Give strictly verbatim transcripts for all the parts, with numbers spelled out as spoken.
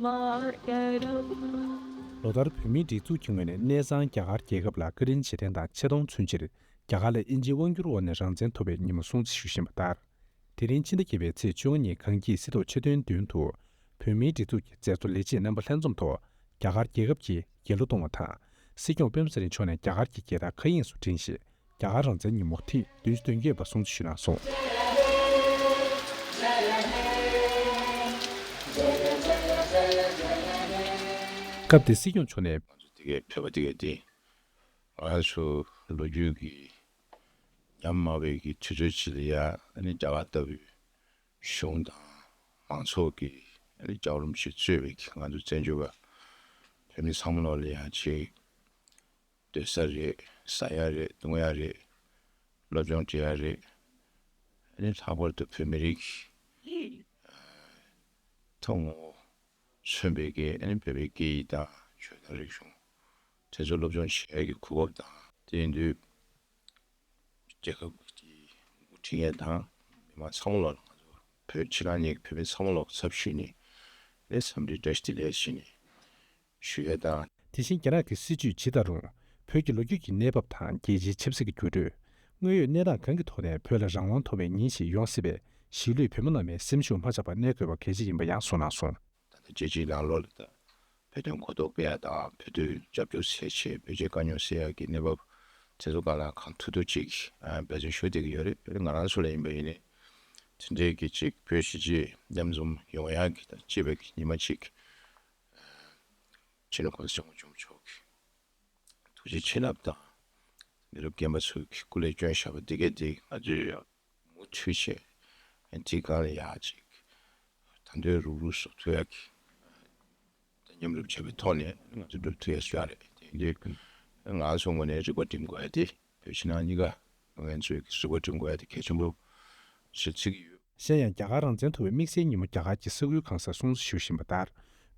ལོ་ལྟར་བོད་མིའི་སྒྲིག་འཛུགས་ཀྱི་ངོས་ནས་གནས་ཚང་རྒྱ་གར་རྒྱལ་ཁབ་ལ་བཀའ་དྲིན་རྗེས་དྲན་དང་ཆེ་མཐོང་མཚོན་ཕྱིར། རྒྱ་གར་ལ་དབྱིན་ཇིའི་དབང་སྒྱུར་འོག་ནས་རང་བཙན་ཐོབ་པའི་ཉིན་མོ་སྲུང་བརྩི་ཞུ་བཞིན་པ་ལྟར། དེ་རིང་ཕྱི་ཟླ་བརྒྱད་པའི་ཚེས་བཅོ་ལྔ་ཉིན་གངས་སྐྱིད་སྲིད་ཐོག་ཆེད་དོན་མདུན་དུ། བོད་མིའི་སྒྲིག་འཛུགས་ཀྱི་མཛད་གཙོ་ལས་བྱེད་རྣམ་པ་ལྷན་འཛོམས་ཐོག་རྒྱ་གར་རྒྱལ་ཁབ་ཀྱིས་རྒྱལ་གླུ་གཏོང་བ་དང་། སྲིད་སྐྱོང་སྤེན་པ་ཚེ་རིང་མཆོག་ནས་རྒྱ་གར་གྱི་རྒྱལ་དར་མཁའ་དབྱིངས་སུ་བསྒྲེངས་ཤིང་། རྒྱ་གར་རང་བཙན་ཉིན་མོ་ཐེངས་བདུན་ཅུ་དོན་བརྒྱད་པ་སྲུང་བརྩི་ཞུས་གནང་སོང་། སྐབས་དེར་སྲིད་སྐྱོང་མཆོག་ནས། ང་ཚོ་དེ་གའི་བོད་པ་དེ་གའི་དེ། ང་ཚོ་ལོ་རྒྱུས་ཀྱི་ཉམས་དམའ་བའི་གི་དུས་ཚོད་ཅིག་ལ་ཡ། ཨ་ནི་རྒྱ་གར་ལྟ་བུའི་གཞུང་དང་མང་ཚོགས་ཀྱི་ཨ་ནི་ལྕགས་ལམ་ཞིག་གཙོས་པའི་གི་ང་ཚོ་བཙན་བྱོལ་བ་བོད་མི་ཚང་མ་ལོག་ལ་ཡ་ཅིག་སྡོད་ས་རེད། ཟ་ཡ་རེད། འཐུང་ཡ་རེད། སློབ་སྦྱོང་བྱེད་ཡ་རེད། ཨ་ནི་ལྷག་པར་དུ་བོད་མི་རིགས་ཐོག་ངོ་བོ་མཚོན་པའི་གི་ཨ་ནི་བོད་པའི་སྐད་ཡིག་དང་ཆོས་དང་རིག་གཞུང་དེ་ཚོ་སློབ་སྦྱོང་བྱེད་ཡ་གི་གོ་སྐབས་དང་། དེ་ཡིན་དུས་རྒྱལ་ཁབ་ཀྱི་འགོ་ཁྲིད་མཁན་དང་མི་མང་ཚང་མ་ལོག་ང་ཚོ་བོད་ཕྱི་ནང་གཉིས་ཀྱི་བོད་མི་ཚང་མ་ལོག་ཚབ་ཞུས་ནས་ཨ་ནི་འཚམས་འདྲི་བཀྲ་ཤིས་བདེ་ལེགས་ཞུས་ནས་ཞུ་ཡ་དང་། དེ་བཞིན་རྒྱ་ནག་གི་སྲིད་བྱུས་ཇི་ལྟར་རུང་བོད་ཀྱི་ལོ་རྒྱུས་ཀྱི་གནས་བབ་དང་རྒྱལ་སྤྱིའི་ཆབ་སྲིད་ཀྱི་འགྱུར་འགྲོས། དངོས་ཡོད་གནས་སྟངས་གང་གི་ཐོག་ནས་བོད་ལ་རང་དབང་ཐོབ་པའི་ཉིན་ཞིག་ཡོང་སྲིད་པས་གཞིས་ལུས་བོད་མི་རྣམས་ནས་སེམས་ཤུགས་མ་ཆག་པར་གནས་དགོས་པ་གལ་ཆེ་ཡིན་པ་ཡང་གསུངས་གནང་སོང་། ད་ལྟ་རྒྱལ་སྤྱིའི་ནང་ལོགས་ལ་ད་བོད་དོན་གོ་རྟོགས་སྤེལ་ཡ་དང་བོད་དོན་རྒྱབ་སྐྱོར་ཟེར་བྱས་བོད་ཆས་དཀའ་རྙོག་སེལ་ཡ་གི་གནས་བབ་དེ་ཚོ་སྒང་ལ་གང་ཐུབ་ཐུབ་ཅིག་འབད་བརྩོན་ཞུ་བསྡད་ཀྱི་ཡོད་རེད། ང་རང་ཚོ་ལ་ཡིན་པ་ཡིན་ནའི་དེ་འདྲའི་གི་ཅིག་བོད་གཞིས་བྱེས་མཉམ་འཛོམས་ཡོང་ཡ་གི་ད་སྤྱི་པའི་གི་ཉི་མ་ཅིག་སྤྱི་ནོར་གོང་ས་སྐྱབས་མགོན་ཆེན་པོ་མཆོག་གི་ཐུགས་རྗེ་ཆེ་ལབ་དང་། མི་རབས་རྒན་པ་ཚོས་སྐུ་ལས་བསྐྱོན་བཞག་པ་འདི་གས་འདི་ང་ཚོས་ཡང་མུ་མཐུད་བྱས་ཨ་ནི་དེའི་སྒང་ལ་ཡག་ཅིག་ད་དུང་རུག་རུག་བཟོ་ཐུབ་ཡག་གི་ད་མཉམ་རུབ་བྱས་པའི་ཐོག་ནས་ང་ཚོ་སྒྲུབ་ཐུབ་ཡག་བཟོ་ཡག་རེད། དེ་འདི་ང་ཚོ་ངོས་ནས་རིག་པ་སྒྲིམ་དགོས་ཡག་དེ་བོད་ཕྱི་ནང་གཉིས་ཀ་ང་ཚོས་རིག་པ་སྒྲིམ་དགོས་ཡག་དེ་གལ་ཆེན་པོ་ཞིག་བརྩི་གི་ཡོད། གཞན་ཡང་རྒྱ་གར་རང་བཙན་ཐོབ་པའི་དམིགས་བསལ་ཉིན་མོ་རྒྱ་གར་གྱི་ས་ཁུལ་གང་སར་སྲུང་བརྩི་ཞུ་བཞིན་པ་ལྟར།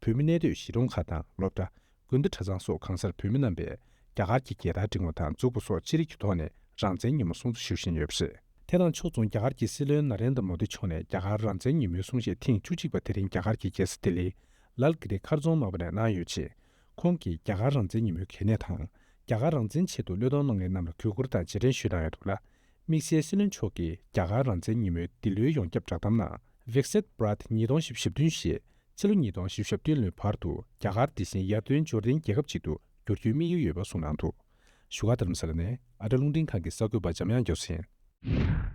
བོད་མི་གནས་སྡོད་གཞིས་གྲོང་ཁག་དང་སློབ་གྲྭ། དགོན་སྡེ་གྲྭ་ཚང་སོགས་གང་སར་བོད་མི་རྣམ་པས་རྒྱ་གར་གྱི་རྒྱལ་དར་བསྒྲེངས་པ་དང་མཛུབ་གུ་སོགས་ཅི་རིགས་ཀྱི་ཐོག་ནས་རང་བཙན་ཉིན་མོ་སྲུང་བརྩི་ཞུ་བཞིན་ཡོད་པ་རེད། དེ་དང་ཕྱོགས་མཚུངས་རྒྱ་གར་གྱི་སྲིད་བློན་ན་རེན་དྲ་མོ་དི་མཆོག་ནས་རྒྱ་གར་རང་བཙན་ཉིན་མོའི་གསུང་བཤད་ཐེངས་བཅུ་གཅིག་པ་དེ་རིང་རྒྱ་གར་གྱི་རྒྱལ་ས་ལྡི་ལིའི་ལལ་གྷི་རི་མཁར་རྫོང་དམར་པོ་ནས་གནང་ཡོད་ཅིང་། ཁོང་གིས་རྒྱ་གར་རང་བཙན་ཉིན་མོའི་གལ་གནད་དང་། རྒྱ་གར་རང་བཙན་ཆེད་དུ་བློས་གཏོང་གནང་མཁན་རྣམས་ལ་གུས་བཀུར་དང་རྗེས་དྲན་ཞུས་གནང་ཡོད་འདུག་ལ། དམིགས་བསལ་སྲིད་བློན་མཆོག་གིས་རྒྱ་གར་རང་བཙན་ཉིན་མོའི་འདི་ལོའི་ཡོངས་ཁྱབ་བསྒྲགས་གཏམ་ནང་། Viksit Bharat ཉིས་སྟོང་ཞེ་བདུན་ཞེས་ཕྱི་ལོ་ཉིས་སྟོང་ཞེ་བདུན་ལོའི་བར་དུ་རྒྱ་གར་འདི་བཞིན་ཡར་ཐོན་འབྱོར་ལྡན་རྒྱལ་ཁབ་ཅིག་ཏུ་འགྱུར་རྒྱུའི་དམིགས་ཡུལ་ཡོད་པ་གསུངས་གནང་འདུག། བཞུགས་སྒར་རྡ་རམ་ས་ལ་ནས་ཨ་ཊ་རླུང་འཕྲིན་ཁང་གི་གསར་འགོད་པ་འཇམ་དབྱངས་རྒྱ་མཚོ་ཡིན།